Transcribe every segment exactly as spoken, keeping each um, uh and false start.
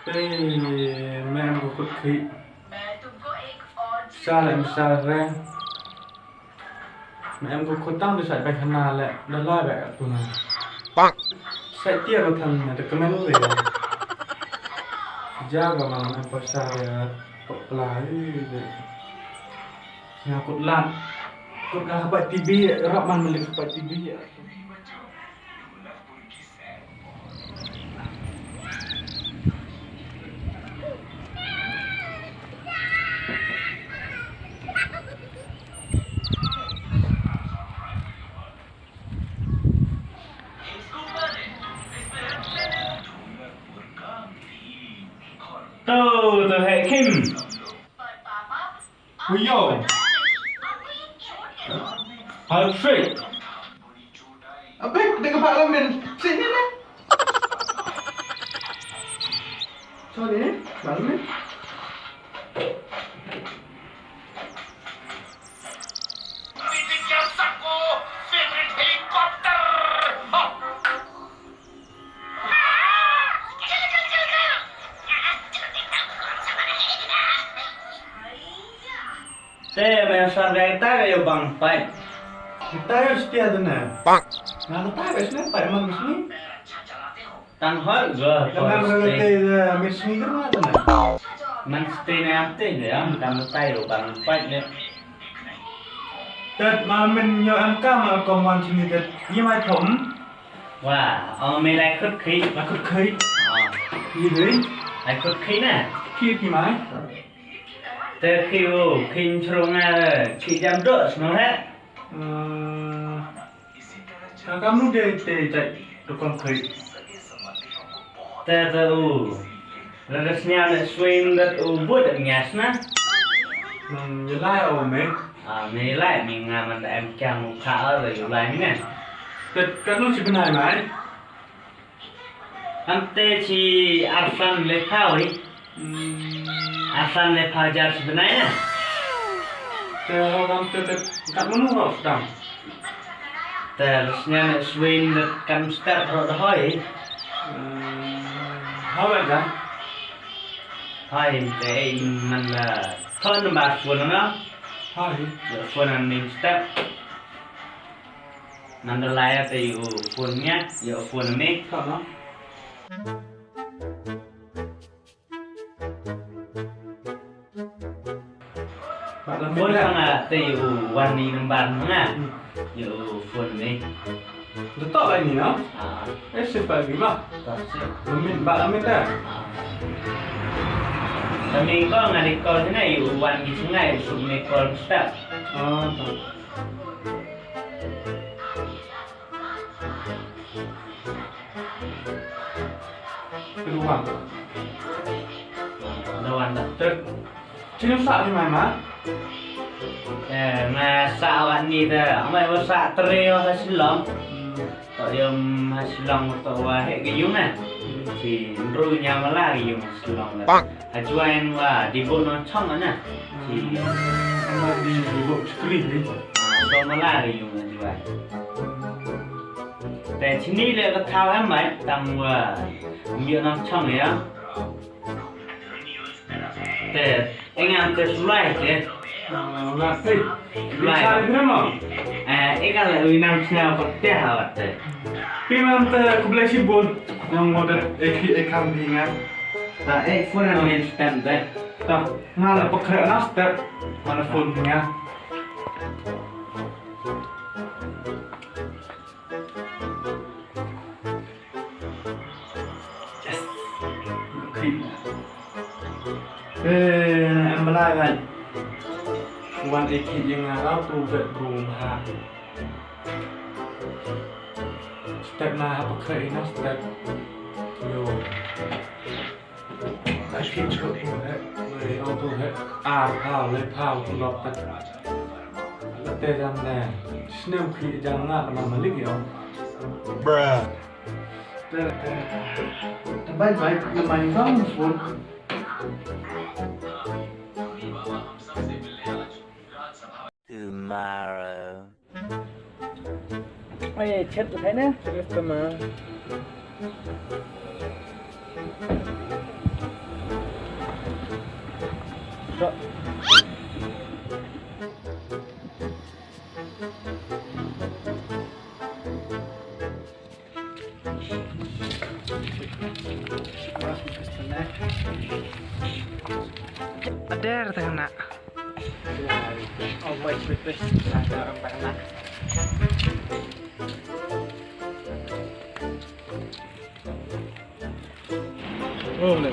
Te, me em ko khut khih. Sa le em sa re. Me em ko khut tang de sa bai khana le, da la ba tu na. Pak. Sa tiar ro thang na te kmen re. Ja ko ma em ko sa re, pla de. Ya, khut lat. Khut ka khapai T V, rap man malik khapai T V. To, to hai Kim. Ui yo. Hal free. Abe, de ka ba la men. Sini na. Sorry, ba la men. Te, me sa gai ta yo bang pai. Ta yo stia de na. Bang. Na ta yo sne pai man sne. Tang hoi go. Tang hoi go te, eh, mit sini de na de na. Man sne na te de am kam ta yo bang pai ne. Tet ma min yo am kam a kom wan sini tet. Ye mai thom. Wa, o me lai khut khih. Lai khut khih. Ni dei. Lai khut khih na. Khih ki mai. Te khih u, khih chro nga, khih jam do sno he. Hmm. Ka kam nu dei te tai tu kom khih. Te te u. Lada sñiaw ne swim dat u bud ngias na. Hmm, ye lai o me. Ah, me lai mi nga man da em kiang u kha o da u lai mi ne. Te kanu chi bnai mai. Ante chi arsan le phaw i. Hmm. Arsan le phaw jar chi bnai na. Te ho kam te te kanu ho sdang. Te sñiaw ne swim dat kam step ro da hoi. Hmm, hoi ba jan. Hoi, te man la thon ba phone na. Hoi. Yo phone an nim step. Nanda laya te yo phone nya, yo phone me. Thon no. Ba la min. Phone nga te u wan ni number nga. Hmm. Yo phone ni. Dato la ni no? Ah. Eh, siapa lagi mah? Tak sih. Lamin, ba lamin dah. Ah. Kami ko nga di call ni, yo wan di sungai, so me call step. Ah, tak. Keduan. Keduan dah. Te, chini sa ni mai ma? Eh, nga sa wa ni da. Amai wa sa tre wa ha Shillong. Hmm. To yom ha Shillong to wa he ke yung na. Hmm. Si nru nya mala ke yung ha Shillong da. Pak. Ajuan wa di bo nongchong na. Chi. Ama di bo chukri ni. Ah, so mala ri yung ajuan. Te chini le ka thaw em mai tang wa. Myo nongchong ya. Te, engan te sulai te. Ah, nga te. Sulai. Bichar ni mo. Eh, engan le wi nang sñiaw ko te ha wa te. Pimam te kublai sibun. Nang mo te eki ekam dinga. Ta, eh, phone na main stand te. Ta, nga la pakre na step, mana phone nga. Yes. Okay. Eh, em balai kan. One eighty yang arau tu bedroom ha. Step na ha pakre na step. Yo. Ai, khi chok tu he, le ong tu he, ar phaw, le phaw, tu lok tat. La te jan ne, snem khi jan nga, ka na malik yo. Bruh. Te, te. Te bai, bai, na mai bang phone. Tomorrow. Ai, chat tu ne? Chat tu ma. Ader tang na. Oh, le.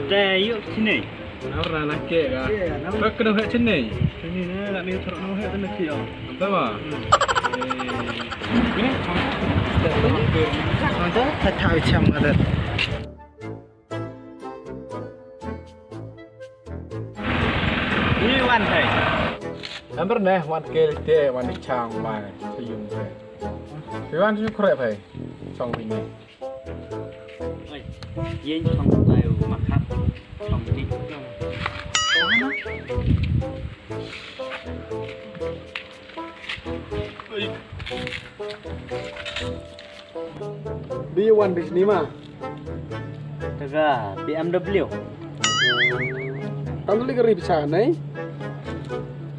Te yoh chini. Nar na na ke ka. Pak kena he chini. Chini na, na ni thor na he tena ki ya. Anta ba? Hmm. Eh. Ni? Anta, ta thau cham ka da. Ni wan hai. Amber ne, wan ke te, wan chang mai, te yung te. Wan ju kre phai. Chong ni. Oi, yen chong tai u ma khap, chong ni. Oi. Di wan di sini ma. Tega B M W. Tang li kari bicha nai.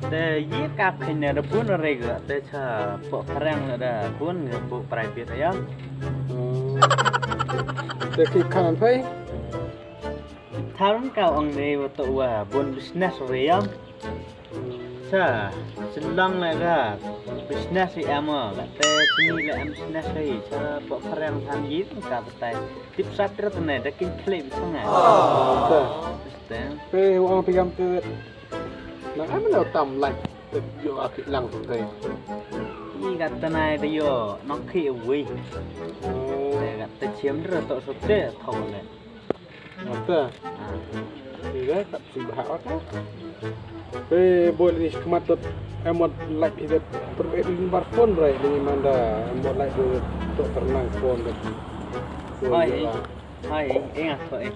Te ye kap khin ne da bun re ga te cha po pharang da bun ga po private ya. Te ki khan phai. Tharum ka ong ne wa to wa bun business re ya. Sa, Shillong le ga business i am o, la te chini le am business i, sa po pharang than yi ka batai. Tip sat re tene da kin khlem sanga. Sa. Pe wa pi gam te. Na am na tam lai. Te yo a ki lang te. Ni ka tanai te yo nok khi wi. Te ka te chiam re to so te thong le. Ata. Ni ka tap sim bahak ata. Pe bol ni khmat tot emot like hi det. Per ni bar phone bre ni manda emot like tu to ternang phone det. Hai, hai, eh, ah, eh.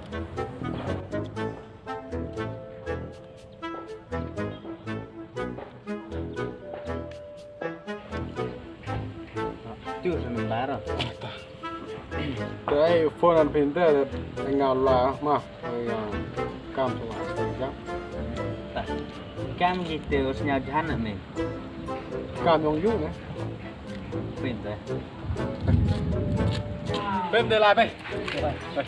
Tu sen lara. Te ai phone an pin te nga la ma. Ai, ah, kam tu ma. Ta. Kam ki te us nya jahan ne. Kam yong yu ne. Pin te. Pem de la pe. Pe, pe.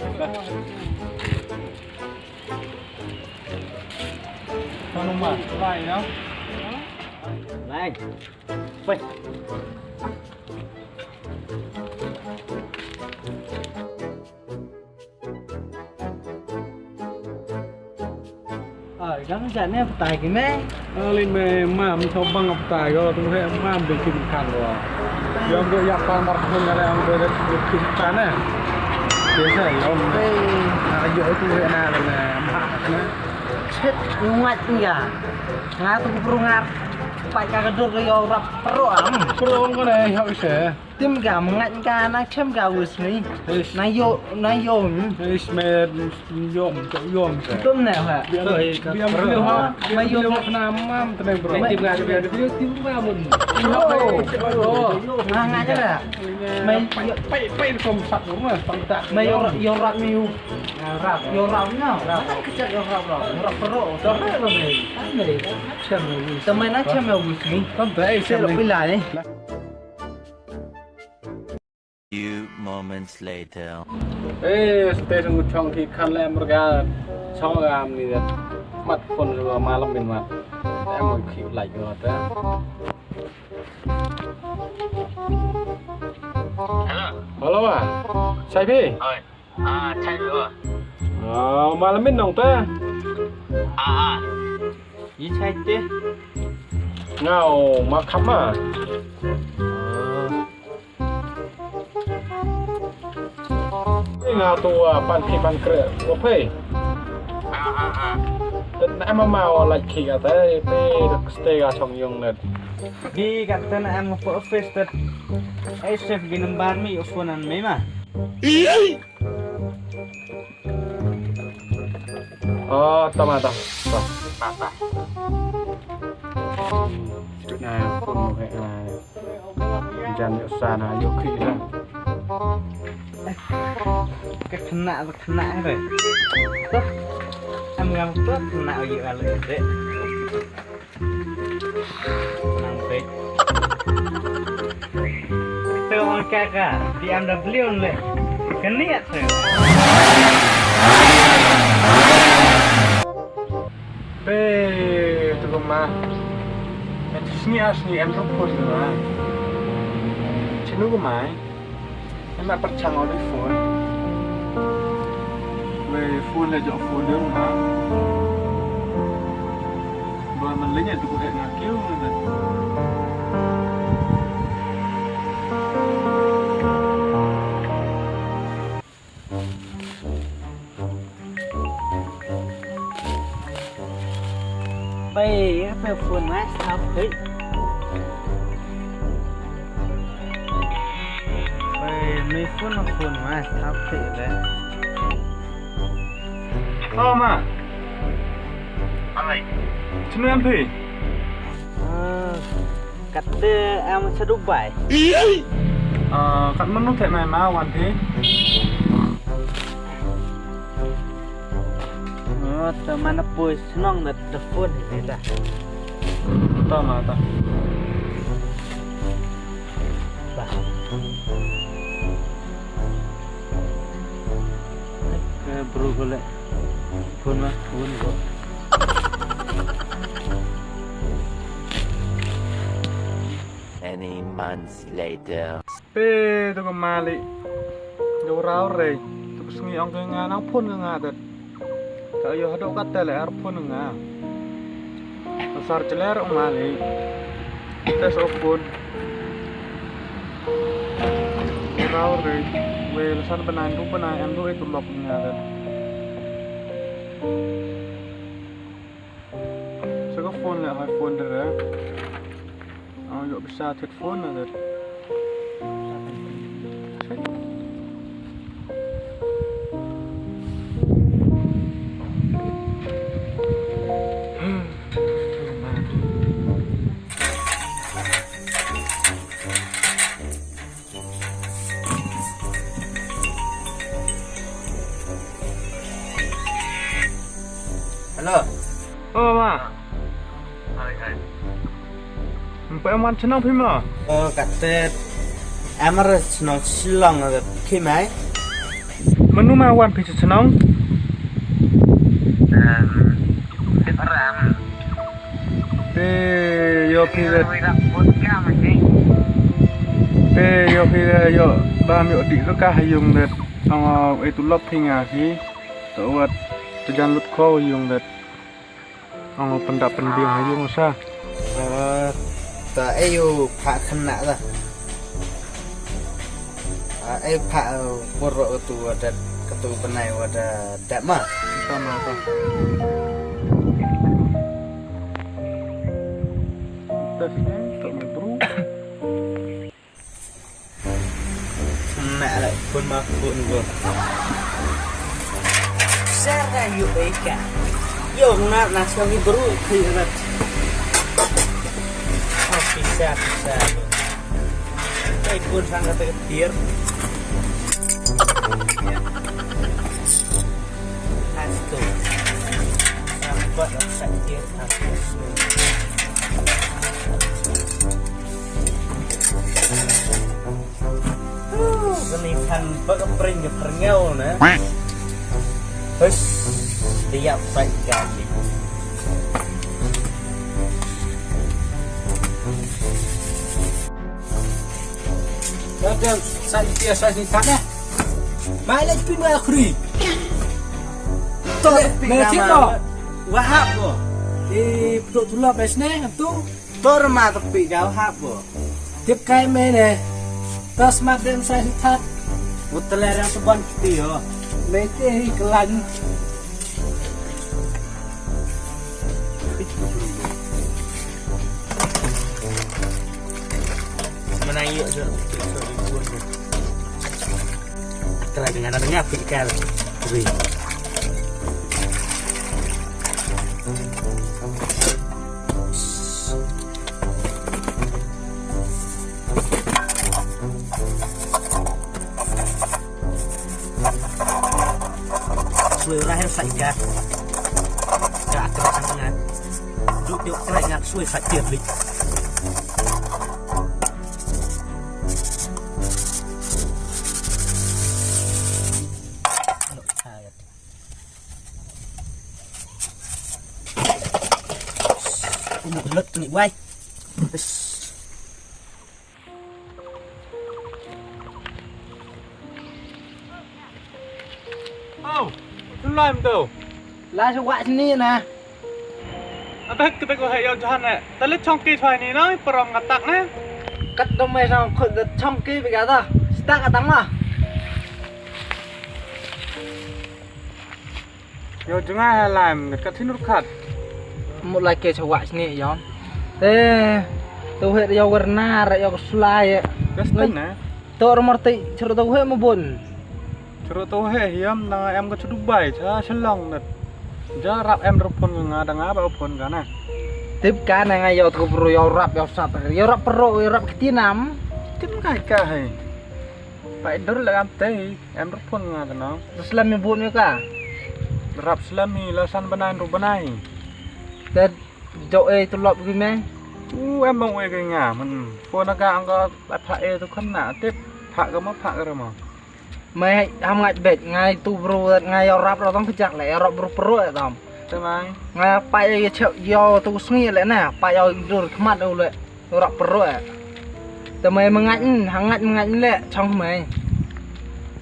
Kanu ma, lai no? Lai. Weh. Ah, jang jane patai ki me. Ali me mam, chobang patai ko, tu he mam be kin kan ko. Yom ko yak pan mar khun ngale ang be kin kan ne. Ke sa yom. Hey. Na yo tu he na na ma na. Chet ngat nga. Nga tu bru ngar. Pai ka ka dur yo rap pro am. Pro ko ne yo se. Tim ka, mngat ka, na chem ka wis ni. Eish. Na yo, na yo ni. Eish, me yom, to yom se. Tum ne ha. Biam, biam, biam ha. Ma yo na mam tene bro. Tim ka, tim ka, tim ka mun. Oh. Ah, ngat ka. Ma yo. Pai, pai, kom sat mo, ma, pang ta. Ma yo, yo rap ni yo. Rap, yo rap na. Rap. Mana kecek yo rap, rap. Rap pro. Rap pro ni. Tang ni. Chem ni. Tama na chem wis ni. Tang dai, chem ni. Pila ni. Few moments later. Eh, station ku chong ki khan le murga chong am ni da. Mat phone ko malam bin mat. Em ki like ko ta. Hello. Hello wa. Sai phi? Oi. Ah, chai lo. Ah, malam min nong te. Ah, ah. Yi chai te. Ngau, ma kham ma. Nga tu, ah, pan phi pan kre. Wa phi. Ah, ah, ah. Te na em ma wa like ki ka te, phi stay ka chong yung net. Di ka te na em po office te. Ai save ki number mi, phone an mi ma. Oh, tama ta. Ta. Ta, ta. Na, phone mo he, na. Jan yo sa na, yo khi na. Ka khana, ka khana re. Toh. Am Ngam kot na u yu alu de. Nang peit. Tu ong ka ka, B M W le. Kani ya tu. Be, tu ko ma. Em tu sngi a sngi em tu phone ma. Chinu ko mai. Em ma pyrchang o di phone. Wei phone le jooh phone de ma. Ba man le nya tu ko he nga kiu de. Bai, apa phone mas? Apa? Bai, my phone, phone mas, apa le? Oh, ma. Ai. Chinu em phi? Ah. Katte em cha Dubai. Ah, kat manu the mai ma wan phi? Oh, te mana poi chnong da, da phone hi ta. Ta ma ta. Ba. Ke bru ko le. Phone ma, phone ko. Many months later. Pe, tu ko mali. Yo rau re. Tu ko sngi ong ke nga nang phone ke nga dat. Ka yo hadok kat tele ar phone nga. Sar chler ong mali. Tes o phone. Rau re. Wel san benai du benai em du e tu lok nga dat. Sa ka phone le hai phone de re. Ang yo bisa thied phone na de. Hello. Oh, ma. Hai, hai. Mpa em wan chnong phi ma? Oh, katte. Em ar chnong Shillong, khi mai. Manu ma wan phi chnong? Em, Sip Ram. Te yo phi de. Te yo phi de yo bam yo di lo ka ha yung de. Ong e tu lok phi nga phi. To wat te jan lut kho yung de. Ong pyndap pynbiang ha yung sa. Eh, ta e yo pha khana da. Ah, e pha, eh, poro tu wa da, katu benai wa da, da ma. Sama ta. Tes ni, tak me bru. Na la phone ma phone ko. Sara yu eka. Yo, na, na, sa mi bru, khi na. Oh, pisa, pisa. Kai phone sang kata ketir. Astu. Sampai ketir, astu. Kani than ba ka pring ka pringau na. Hus, dia pai kali. Kadang sai dia sai ni than eh. Mai le pi ma khri. To me thik ko. Wahap ko. Eh, pdok tulap bes ne tu. Tor ma tapi kau hap bo. Tip kai me ne. Tas ma dem sai thak. Uteler yang seban kiti yo. Me te hi kelan. Mana yuk je. Telah dengan ada ngapik kal. Wih. Suwe rahel sa ika. Duk duk klai ngat sui khat tiap lik. Umuk lut ni wai. Au, tu lai mtu. Lai sa wah sini na. Abek kita ko hai yau jahan ne. Talit chongki thwai ni na, parong ngatak ne. Kat dom mai sang khut da chongki bika ta. Stak atang ma. Yo, jngai ha lai, kat sinur khat. Mut lai ke chawak sini, yo. Te, tu he yo warna, ra yo sulai, eh. Gas tu na. To rumor ti, churu tu he mabun. Churu tu he, hiam, na em ka chu Dubai, cha Shillong nat. Ja rap em ru phone nga, da nga ba phone ka na. Tip ka na nga yo tu bru, yo rap, yo sat, yo rap pro, yo rap kitinam. Tip ka ka he. Pai dur la am te. Em rap phone nga ka nong. Slem mi bun mi ka. Rap slem mi la san banai ru banai. Te jo e tu lop ki me. U em bang e ka nga man. Phone ka ang ka pha e tu khan na tip pha ka ma pha ka ra ma. Mai ham ngat bet ngai tu bru ngai yo rap ro tong kjak le yo rap bru pro e tam. Te mai. Ngai pai e yo tu sngi le na pai yo dur khmat u le. Rap pro e. Te mai mangait, hangait mangait le, chong mai.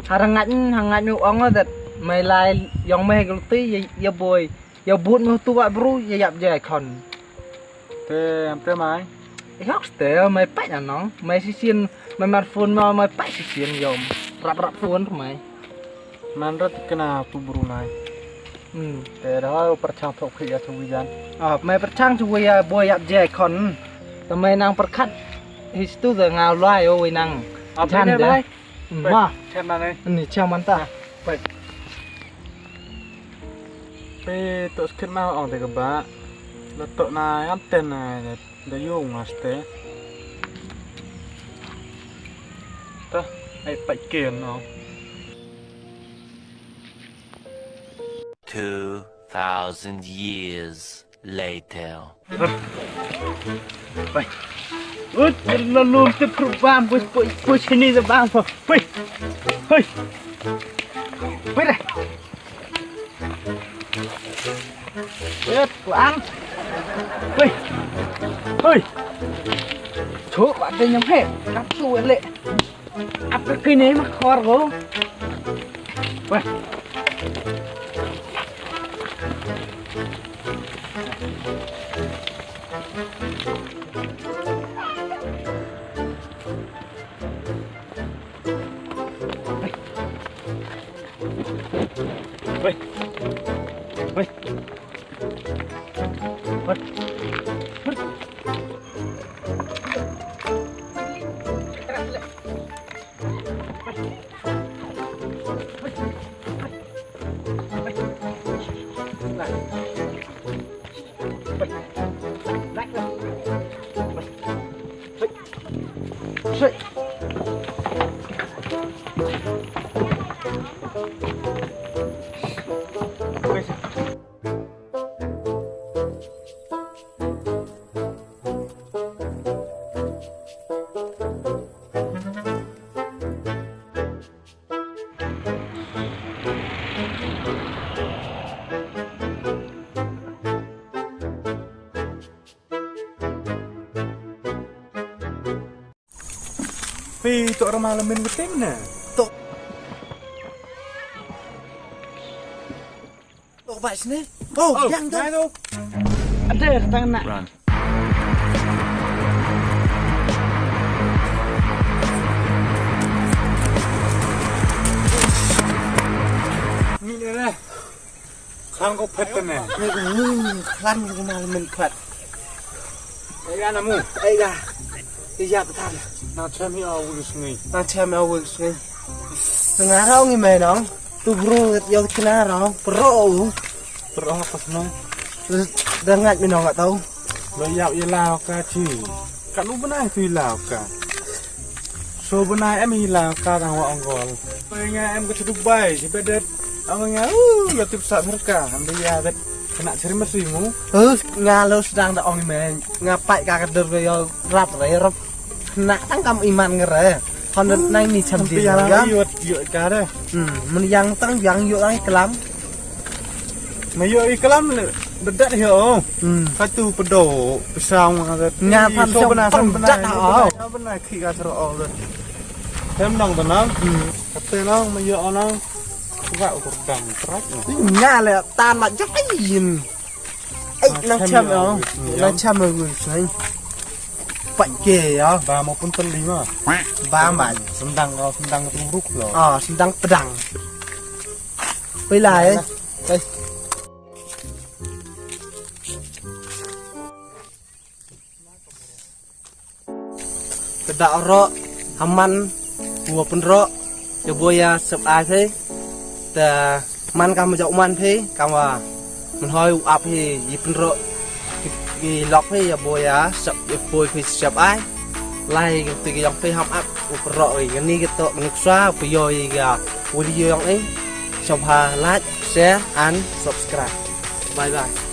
Harangait, hangait nu ong dat mai lai, yong mai gulti, ya, ya boy. Ya but nu tu wa bru, ya yap jai khon. Te, am te mai. Yok ste, mai pai na nong. Mai sisin, mai mar phone ma, mai pai sisin yom. Rap rap phone mai. Man rat kena tu bru nai. Hmm. Te da u perchang thok khia chu wijan. Ah, mai perchang chu wia boy ap je khon. Te mai nang perkhat. His tu de ngau lai o wi nang. Jan de. Ma. Chem na ne. Ni chem man ta. Pai. Pe to skit ma ong te ka ba. La to na am ten na. Da yung aste. Ta, ai pai ken no. Two thousand years later. Pai. Ut, la lum te pru bam, pus, pus, pus, ni da bam, pus. Pai. Hoi. Pai da. Ê, klang. Hoi. Hoi. Chuk, wa de nyam he. Kap su le. Ap ka kini ma khor ko. Wah. Hei, tok rama lamin ke tim ne. Tok. Tok ba sini. Oh, yang tu. Ada tang nak. Run. Ni ne. Khang ko phet ne. Ni ko khang ko mal men phet. Ai ga na mu. Ai ga. Ija patan. Na chem hi a wul sngi. Na chem a wul sngi. Nga rong i me nong. Tu bru yo kina rong. Pro. Pro pas nong. Da ngat mi nong ngat tau. Lo yap ye lao ka chi. Ka nu bana tu lao ka. So bana em hi lao ka dang wa ong gol. Oi nga em ka chu Dubai, si bedet. Ong nga, uh, la tip sa Amerika, am dia det. Kena chari masui mu. Eh, nga lo sedang da ong i men. Nga pai ka ka dur ko yo rat re rap. Kena tang kam iman ngere. Hon da nai ni cham di ya. Yo, yo ka de. Hmm, mun yang tang yang yo ai kelam. Ma yo i kelam le, bedat yo. Hmm. Katu pedo, pesang nga. Nga tham so bena, so bena, bena, so bena, khi ka sero o le. Tem nang bena. Hmm. Kate nang, ma yo nang. Kuba ukur dang terat nang. Nga le tan ma jok ai yin. Ai, nang cham yo. Nang cham yo. Pai ke ya. Ba mo pun ten lima. Ba ma. Sendang ko, sendang tu ruk lo. Ah, sendang pedang. Pai lai. Pai. Ka dak roh, haman, wa pynroh, ya bo ya sep ai phi. Ta man kam jauh man phi, kam wa man hoi u ap phi, yi pynroh, yi lok phi, ya bo ya sep, ya bo phi sep ai. Lai tu ki yong phi ham ap, u pynroh, yi ni ki to, ni kswa, u pynyoh yi ya, u di yong ai. Sop ha like, share and subscribe. Bye bye.